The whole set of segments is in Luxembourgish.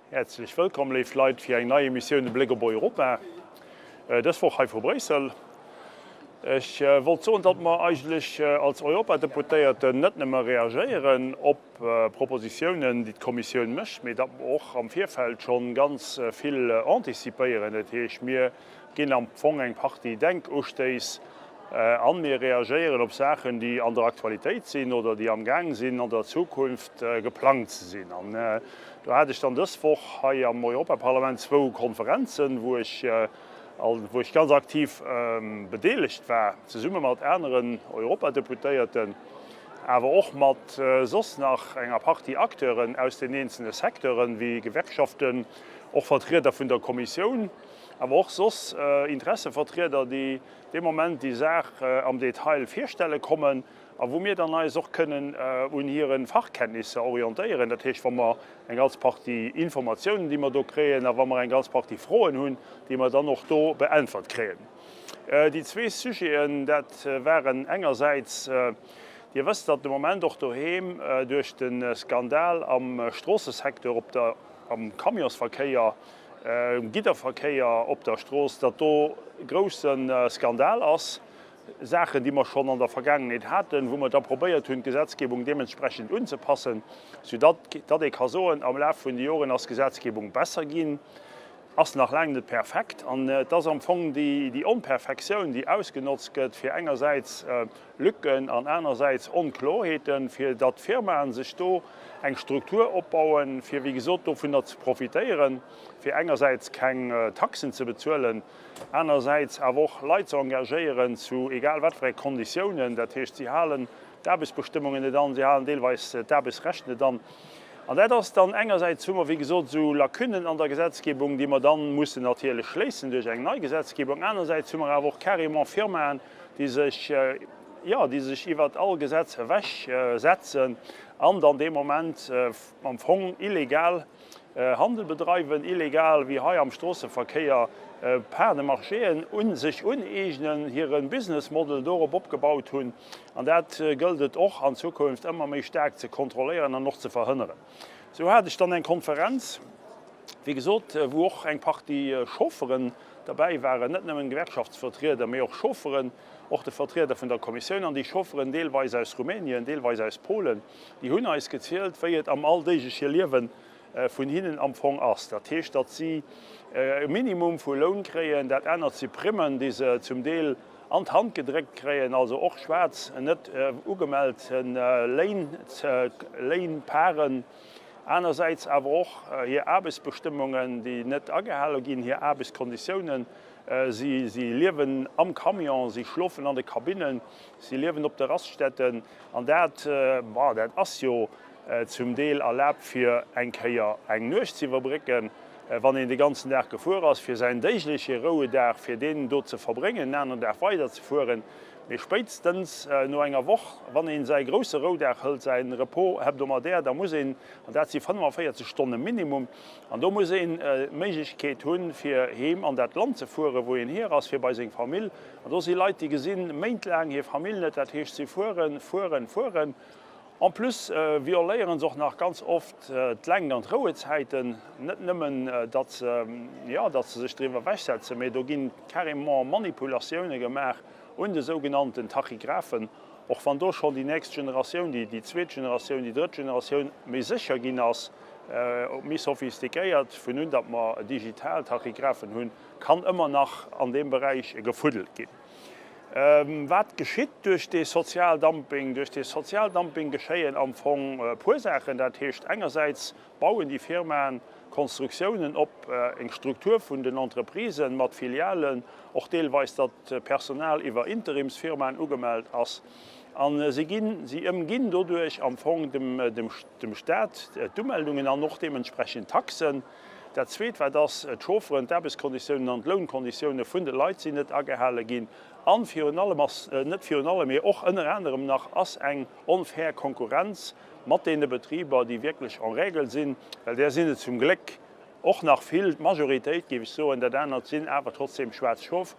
Häerzlech wëllkomm, léif Leit, fir eng nei Emissioun De Bléck op Europa, dës Woch hei vu Bréissel. Ech wollt soen, datt mer eigentlech als Europadeputéierten net nëmme reagéieren op Propositiounen, déi d'Kommissioun mécht, mee datt mer och am Virfeld schonn ganz vill anticipéieren. Dat heescht, mir ginn am Fong eng Partie Denkustéiss an mir reagéieren op Saachen, déi an der Aktualitéit sinn oder déi amgaang sinn an der Zukunft geplangt ze sinn. An do hat ech dann dës Woch hei am Europaparlament zwou Konferenzen, wou ech wou ech ganz aktiv bedeelegt war, zesumme mat aneren Europadeputéierten, awer och mat soss nach enger Partie Acteuren aus den eenzelne Secteuren, wéi Gewerkschaften, och Vertrieder vun der Kommissioun, awer och soss Interessevertrieder, déi dee Moment déi Saach am Detail virstelle kommen a wou mir dann eis och kënnen un hire Fachkenntnisser orientéieren. Dat heescht, wa mer eng ganz Partie Informatiounen, déi mer do kréien, a wa mer eng ganz Partie Froen hunn, déi mer dann och do beäntwert kréien. Déi zwee Sujeten, dat waren engersäits, Dir wësst, datt de Moment och doheem duerch de Skandal am Stroossesecteur op der, am Camionsverkéier, Gidderverkéier op der Strooss, datt do grousse Skandal ass. Saachen, déi mer schonn an der Vergaangenheet haten, wou mer da probéiert hunn, d'Gesetzgebung deementsprechend unzepassen, soudatt datt ee ka soen, am Laf vun de Joren ass d'Gesetzgebung besser ginn, ass nach laang net perfekt. An et ass am Fong déi Onperfektioun, déi ausgenotzt gëtt, fir engersäits Lücken an anersäits Onklorheeten, fir datt d'Firmaen sech do eng Struktur opbauen, fir wéi gesot dovunner ze profitéieren, fir engersäits keng Taxen ze bezuelen, anersäits awer och Leit ze engagéieren zu egal wat fir eng Konditiounen. Dat heescht, si halen d'Aarbechtsbestëmmungen net an, si halen deelweis d'Aarbechtsrecht net an. An dat ass dann engersäits hu mer wéi gesot esou Lacunnen an der Gesetzgebung, déi mer dann mussen natierlech schléissen duerch eng nei Gesetzgebung. Anersäits hu mer awer och carrément Firmaen, déi sech, jo, déi sech iwwert all Gesetz ewech setzen an dann dee Moment am Fong illegal Handel bedreiwen, illegal wéi hei am Stroosseverkéier Parts de marchéen u sech uneegnen, hire Business Model dorop opgebaut hunn. An dat gëllt et och an Zukunft ëmmer méi staark ze kontrolléieren an och ze verhënneren. Sou hat ech dann eng Konferenz, wéi gesot, wou och eng Partie Chaufferen derbäi waren, net nëmmen Gewerkschaftsvertrieder, mee och Chaufferen, och de Vertrieder vun der Kommissioun an déi Chaufferen deelweis aus Rumänien, deelweis aus Polen, déi hunn eis gezielt, wéi et am alldéigleche Liewe vun hinnen am Fong ass. Dat heescht, datt si e Minimum vu Loun kréien, dat anert si Primmen, déi se zum Deel an d'Hand gedréckt kréien, also och schwaarz, net ugemellt Léin, Léinparen. Anersäits awer och hir Aarbechtsbestëmmungen, déi net agehale ginn, hir Aarbechtskonditiounen. Si liewen am Camion, si schlofen an de Kabinnen, si liewen op de Raststätten. An dat, bon, dat ass jo zum Deel erlaabt, fir eng Kéier eng Nuecht ze iwwerbrécken, wann een de ganzen Dag gefuer ass, fir säin déigleche Rouedag, fir deen do ze verbréngen, en aneren Dag weiderzefueren. Mee spéitstens no enger Woch, wann een säi grousse Roudag hëlt, säi Repos hebdomadaire, da muss een, an dat si 45 Stonne minimum, an do muss een d'Méiglechkeet hunn, fir heem an dat Land ze fueren, wou een hier ass, fir bei seng Famill. An do si Leit, déi gesinn méintlaang hir Famill net. Dat heescht, si fueren, fueren, fueren. En plus violéieren se och nach ganz oft d'Längt an d'Rouezäiten. Net nëmmen, datt se, jo, datt se sech driwwer ewechsetzen, mee do ginn carrément Manipulatioune gemaach un de sougenannten Tachygraphen, och wann do schonn déi nächst Generatioun, déi zweet Generatioun, déi drëtt Generatioun méi sécher ginn ass, méi sophistiquéiert. Vun un datt mer digital Tachygraphen hunn, kann ëmmer nach an deem Beräich gefuddelt ginn. Wat geschitt duerch dee Sozialdumping? Duerch dee Sozialdumping geschéien am Fong e puer Saachen. Dat heescht, engersäits bauen déi Firmaen Konstruktiounen op, eng Struktur vun den Entreprisen mat Filialen, och deelweis, datt Personal iwwer Interimsfirmaen ugemellt ass. A si ginn, si ëmginn doduerch am Fong dem Staat d'Umeldungen an och deementsprechend d'Taxen. Dat Zweet wat ass, d'Chaufferen, d'Aarbechtskonditiounen an d'Lounkonditioune vun de Leit sinn net agehale ginn. A virun allem ass, net virun allem, mee och ënner anerem nach, ass eng onfair Konkurrenz mat deene Betriber, déi wierklech en règle sinn, well där sinn et zum Gléck och nach vill, d'Majoritéit géif ech soen, dat anert sinn awer trotzdem schwaarz Schof.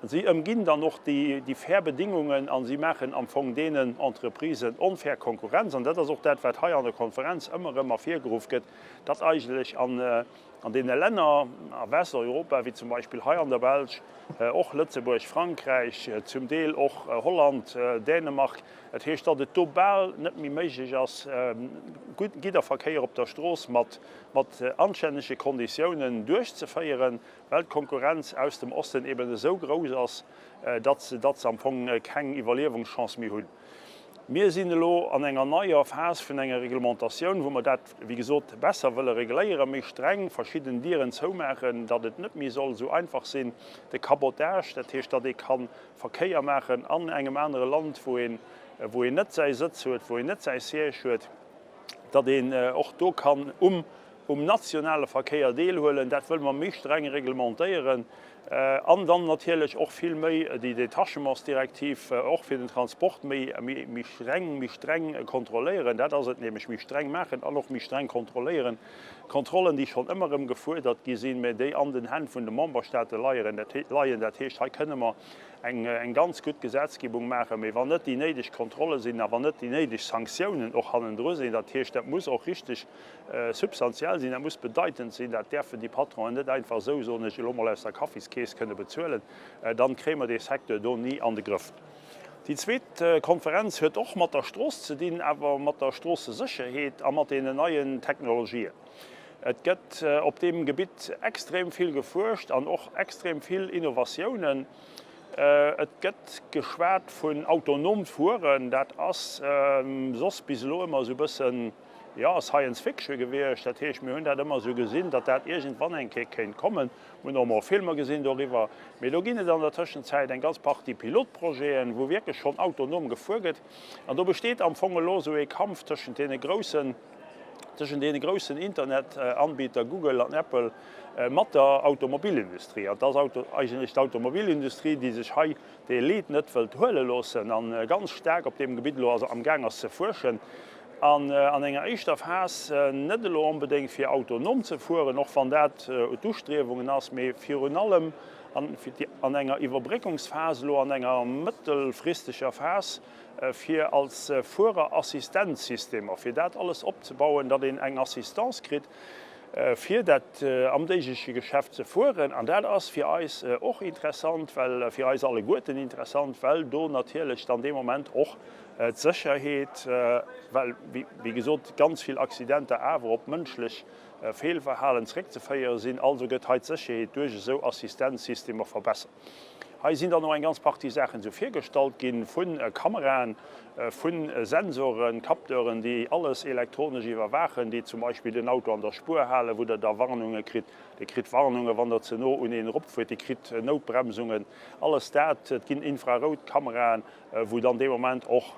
Si ëmginn dann och déi fair Bedingungen a si maachen am Fong deenen Entreprisen onfair Konkurrenz. An dat ass och dat, wat hei an der Konferenz ëmmer erëm ervirgeruff gëtt, datt eigentlech an deene Länner a Westeuropa, wéi zum Beispill hei an der Belsch, och Lëtzebuerg, Frankräich, zum Deel och Holland, Dänemark, dat heescht, datt et do bal net méi méiglech ass, Gidderverkéier op der Strooss mat anstännege Konditiounen duerchzeféieren, well d'Konkurrenz aus dem Osten eben esou grouss ass, datt se datt se am Fong keng Iwwerliewungschance méi hunn. Mir sinn elo an enger neier Phas vun enger Reglementatioun, wou mer dat, wéi gesot, besser wëlle regléieren, méi streng verschidden Dieren zoumaachen, datt et net méi soll esou einfach sinn, de Cabotage, dat heescht, datt ee ka Verkéier maachen an engem anere Land, wou een, wou een net säi Sëtz huet, wou een net säi Siège huet, datt een och do kann um um nationale Verkéier deelhuelen. Dat wëlle mer méi streng reglementéieren an dann natierlech och vill méi déi Détachementsdirektiv och fir den Transport méi, méi streng, méi streng kontrolléieren. Dat ass et nämlech, méi streng maachen an och méi streng kontrolléieren. Kontrollen, déi schonn ëmmer erëm gefuerdert gi sinn, mä déi an den Hänn vun de Memberstaate leien. Dat heescht, hei kënne mer eng, eng ganz gutt Gesetzgebung maachen, mä wann net déi néideg Kontrolle sinn a wann net déi néideg Sanktiounen och hannendru sinn, dat heescht, dat muss och richteg substantiell sinn, dat muss bedeitend sinn, dat däerfen déi Patronen net einfach esou, soen ech elo mol, aus der Kaffiskeess kënne bezuelen, dann kréie mer dee Secteur do ni an de Grëff. Déi zweet Konferenz huet och mat der Strooss ze dinn, awer mat der Stroossesécherheet a mat deenen neien Technologien. Et gëtt op deem Gebitt extrem vill gefuerscht an och extrem vill Innovatiounen. Et gëtt geschwat vun autonom Fueren, dat ass soss bis elo ëmmer esou e bëssen, jo, Science Fiction gewiescht. Dat heescht, mir hunn dat ëmmer esou gesinn, datt dat iergendwann eng Kéier kéint kommen. Mir hunn och emol Filmer gesinn doriwwer. Mee do ginn et an der Tëschenzäit eng ganz Partie Pilotprojeten, wou wierklech schonn autonom gefuer gëtt. An do besteet am Fong elo esou ee Kampf tëschent deene groussen, tëschent deene groussen Internetanbieter Google an Apple mat der Automobilindustrie. An et ass eigentlech d'Automobilindustrie, déi sech hei dee Lead net wëllt huele loossen a ganz staark op deem Gebitt elo amgaang ass ze fuerschen. An an enger éischter Phas net elo onbedéngt fir autonom ze fueren, och wann dat d'Ustriewungen ass, mee virun allem an enger Iwwerbréckungsphas elo, an enger mëttelfristeger Phas, fir als Fuererassistenzsystemer, fir dat alles opzebauen, datt een eng Assistance kritt, fir dat am déigleche Geschäft ze fueren. An dat ass fir eis och interessant, well fir eis alleguerten interessant, well do natierlech dann dee Moment och d'Sécherheet, well wéi gesot ganz vill Accidenter awer op mënschlech Feelverhalen zréckzeféiere sinn. Also gëtt hei d'Sécherheet duerch esou Assistenzsystemer verbessert. Hei sinn dann och eng ganz Partie Saachen esou virgestallt ginn, vu Kameraen, vu Sensoren, Capteuren, déi alles elektronesch iwwerwaachen, déi zum Beispill den Auto an der Spuer halen, wou Der da Warnunge kritt. Dir kritt Warnungen, wann Der ze no un een eropfuert, Dir kritt Noutbremsungen, alles dat. Et ginn Infraroutkameraen, wou dann dee Moment och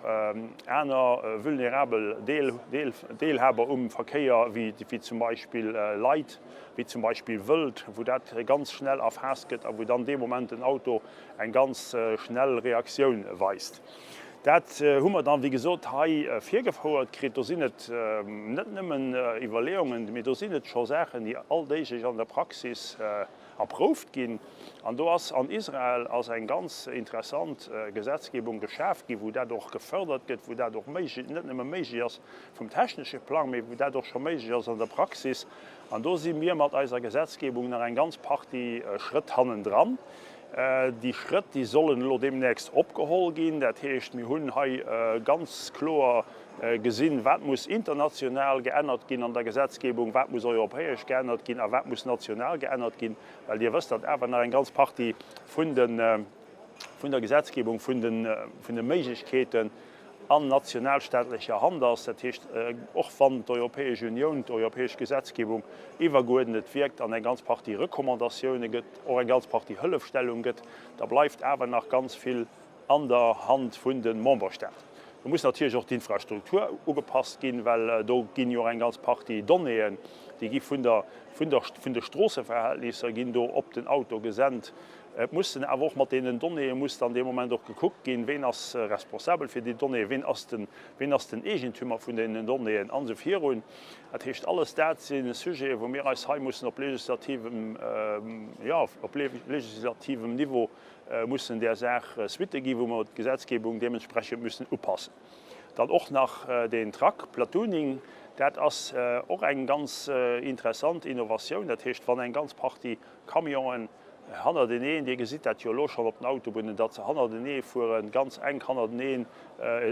aner vulnerabel Deelhaber um Verkéier, wéi zum Beispill Leit, wéi zum Beispill Wëld, wou dat ganz schnell erfaasst gëtt a wou dann dee Moment den Auto eng ganz schnell Reaktioun weist. Dat hu mer dann, wéi gesot, hei virgefouert kritt. Do sinn et net nëmmen Iwwerleeungen, mee do sinn et scho Saachen, déi alldéiglech an der Praxis erprouft ginn. An do ass an Israel ass eng ganz interessant Gesetzgebung geschaf ginn, wou dat och gefördert gëtt, wou dat och méiglech, net nëmme méiglech ass vum technesche Plang, mee wou dat och scho méiglech ass an der Praxis. An do si mir mat eiser Gesetzgebung nach eng ganz Partie Schrëtt hannendran. Déi Schrëtt, déi sollen elo deemnächst opgeholl ginn. Dat heescht, mir hunn hei ganz kloer gesinn, wat muss international geännert ginn an der Gesetzgebung, wat muss europäesch geännert ginn a wat muss national geännert ginn, well Dir wësst, datt awer nach eng ganz Partie vun de, vun der Gesetzgebung, vun de, vun de Méiglechkeeten an nationalstaatlecher Hand ass. Dat heescht, och wann d'Europäesch Unioun, d'europäesch Gesetzgebung iwwergeuerdnet wierkt an eng ganz Partie Recommandatioune gëtt, och eng ganz Partie Hëllefstellung gëtt, da bleift awer nach ganz vill an der Hand vun de Memberstaaten. Do muss natierlech och d'Infrastruktur ugepasst ginn, well do ginn jo och eng ganz Partie Donnéeën. Déi gi vun der, vun der, vun de Stroosseverhältnisser ginn do op den Auto gesent. Et mussen awer och mat deenen Donnéeë muss dann dee Moment och gekuckt ginn, ween ass responsabel fir déi Donnéeë, ween ass den, ween ass den Eegentümer vun deenen Donnéeën an esou virun. Dat heescht, alles dat si Sujeten, wou mir eis hei mussen op legislativem, jo, op legislativem Niveau mussen där Saach Suitte ginn, wou mer d'Gesetzgebung deementsprechend müssen upassen. Dann och nach den Truck Platooning, dat ass och eng ganz interessant Innovatioun. Dat heescht, wann eng ganz Partie Camionen hannerteneen, Dir gesitt dat jo elo schonn op den Autobunnen, datt se hannertenee fueren, ganz enk hannerteneen,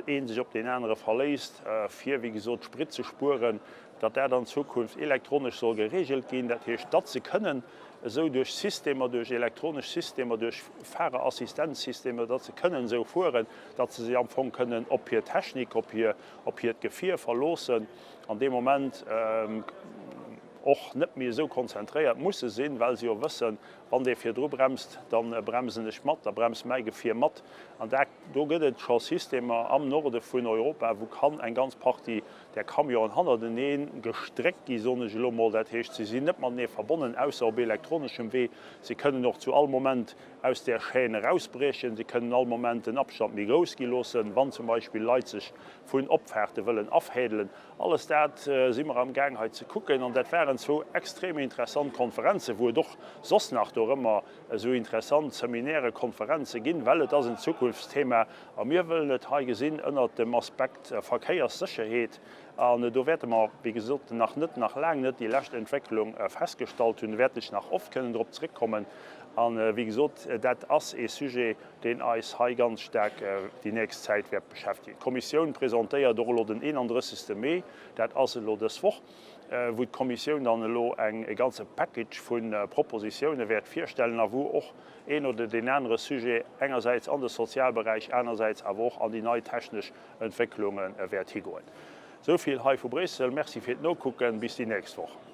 ee sech op deen anere verléisst, fir wéi gesot Sprit ze spueren, datt dat an Zukunft elektronesch soll geregelt ginn. Dat heescht, datt se kënnen esou duerch Systemer, duerch elektronesch Systemer, duerch Fahrerassistenzsystemer, datt se kënnen esou fueren, datt se sech am Fong kënnen op hir Technik, op hir, op hiert Gefier verloossen an dee Moment och net méi esou konzentréiert musse sinn, well se jo wëssen, wann dee virdru bremst, da bremsen ech mat, da bremst mäi Gefier mat. An dat, do gëtt et scho Systemer am Norde vun Europa, wou kann eng ganz Partie där Camionen hannertenee gestréckt gi, soen ech elo mol. Dat heescht, se sinn net matenee verbonnen, ausser op elektroneschem Wee. Se kënnen och zu all Moment aus där Chaîne erausbriechen. Se kënnen all Moment den Abstand méi grouss gi loossen, wann zum Beispill Leit sech vun Opfahrte wëllen afädelen. Alles dat si mer am Gaang hei ze kucken. An dat waren zwou extrem interessant Konferenzen, wou et och soss nach dorëmmer esou interessant Seminäre, Konferenze ginn, well et ass en Zukunftsthema a mir wëllen et hei gesinn ënnert dem Aspekt Verkéierssécherheet. An do wäerte mer, wéi gesot, nach net, nach laang net déi lescht Entwécklung festgestallt hunn. Do wäert ech nach oft kënnen drop zréckkommen. A wéi gesot, dat ass ee Sujet, deen eis hei ganz staark déi nächst Zäit wäert beschäftegen. D'Kommissioun presentéiert och elo den 31. Mee, dat ass elo dës Woch, wou d'Kommissioun dann elo eng e ganze Package vu Propositioune wäert virstellen a wou och een oder deen anere Sujet engersäits an de Sozialberäich, anersäits awer och an déi nei technesch Entwécklunge wäert higoen. Esou vill hei vu Bréissel. Merci fir d'Nokucken. Bis déi nächst Woch.